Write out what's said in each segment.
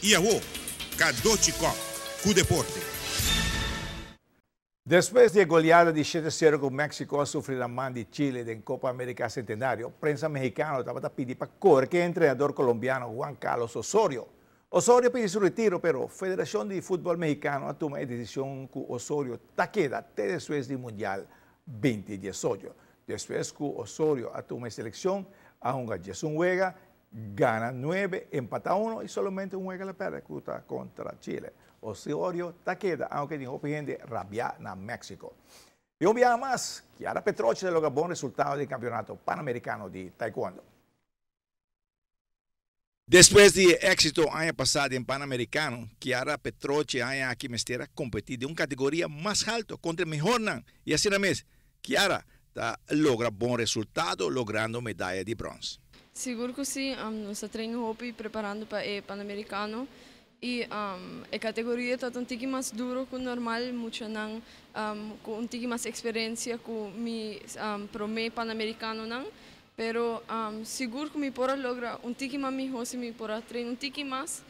I awo, Cadochi Kock ku deporte. Despues di e goleada di 7-0 ku Mexico a sufri na man di Chile den Copa America Centenario, prensa mexicano tabata pidi pa kore ku e entrenador colombiano Juan Carlos Osorio. Osorio a pidi su retiro, pero Federacion di Futbol Mexicano a tuma e decision ku Osorio ta keda te despues di Mundial 2018. Despues ku Osorio a tuma e seleccion, a hunga 11 wega, gana 9, empata 1 y solamente un wega el a perde ku ta contra Chile. Osorio ta keda, aunke tin hopi hende rabia na Mexico. Y un biaha mas, Chiara Petrochi ta logra bon resultado den Campeonato Panamericano di Taekwondo. Despues di e exito aña pasa den Panamericano, Chiara Petrochi aña aki mester a competi den un categoria mas halto contra e mehornan y asina mes, Chiara ta logra bon resultado logrando medaya di brons. Sigur ku si, nos a train hopi preparando pa e Panamericano y e categoria ta un tiki mas duro ku normal, muchanan ku un tiki mas experiencia ku mi prome Panamericanonan, pero sigur ku mi por a logra un tiki mas miho si mi por a train un tiki mas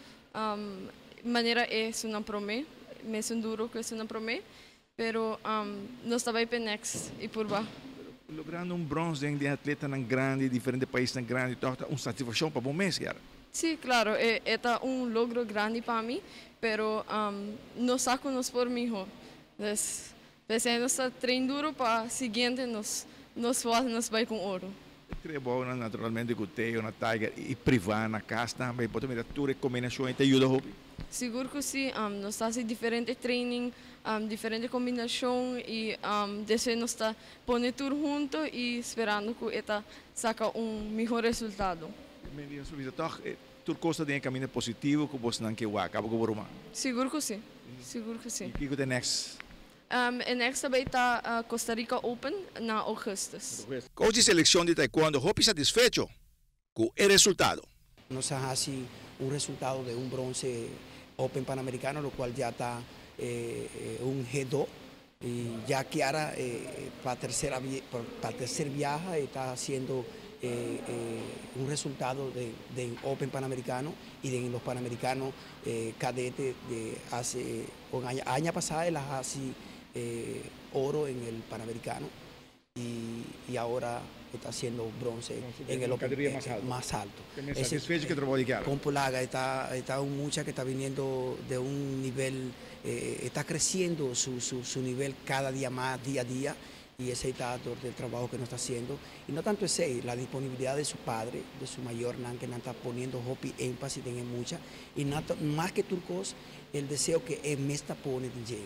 manera esunnan prome, mesun duro ku esunnan prome, pero nos ta bay p'e next y purba. Logrando un brons den den atletanan grandi, diferente paisnan grandi, toch ta un satisfaccion pa bo mes, Chiara? Si, claro, e ta un logro grandi pa mi, pero nos sa cu nos por miho. Dus, p'esey nos ta train duro pa siguiente nos wak nos bay con oro. Trabounan naturalmente cu Teo na Tiger y priva na cas tambe, bo ta mira tur e combinacion ey ta yuda hopi? Sigur cu si, nos ta haci diferente training, diferente combinacion y despues nos ta pone tur hunto y sperando cu e ta saca un miho resultado. Mi a bisa toch tur cos ta den e camino positivo cu bosnan ke wak, abo cu bo ruman? Sigur cu si, sigur cu si. Y kico ta e next? E next ta bay ta Costa Rica Open na augustus. Coach di seleccion di taekwondo hopi satisfecho cu e resultado. Nos a haci un resultado di un bronce Open Panamericano, locual ya ta un G2. Y ya Chiara pa tercer viaje ta haciendo un resultado de Open Panamericano y de los Panamericanos cadete de hace un año. Año pasado el a haci oro en el Panamericano y ahora está haciendo bronce en el Open categoría más alto. Más alto. Satisfecho cu trabou di Chiara? Con Polaga está un mucha que está viniendo de un nivel, está creciendo su nivel cada día más, día a día, y ese está del trabajo que nos está haciendo. Y no tanto ese, la disponibilidad de su padre, de su mayor nan, que nos está poniendo hopi énfasis en mucha, y no, más que tur cos, el deseo que e mes ta pone DJ,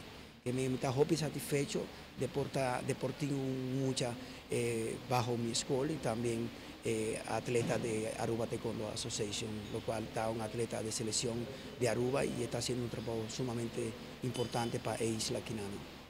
que mi ta hopi satisfecho de porta, de por tin mucha bajo mi escuela y también atleta de Aruba Taekwondo Association, lo cual ta un atleta de selección de Aruba y está haciendo un trabajo sumamente importante pa e isla aki nan.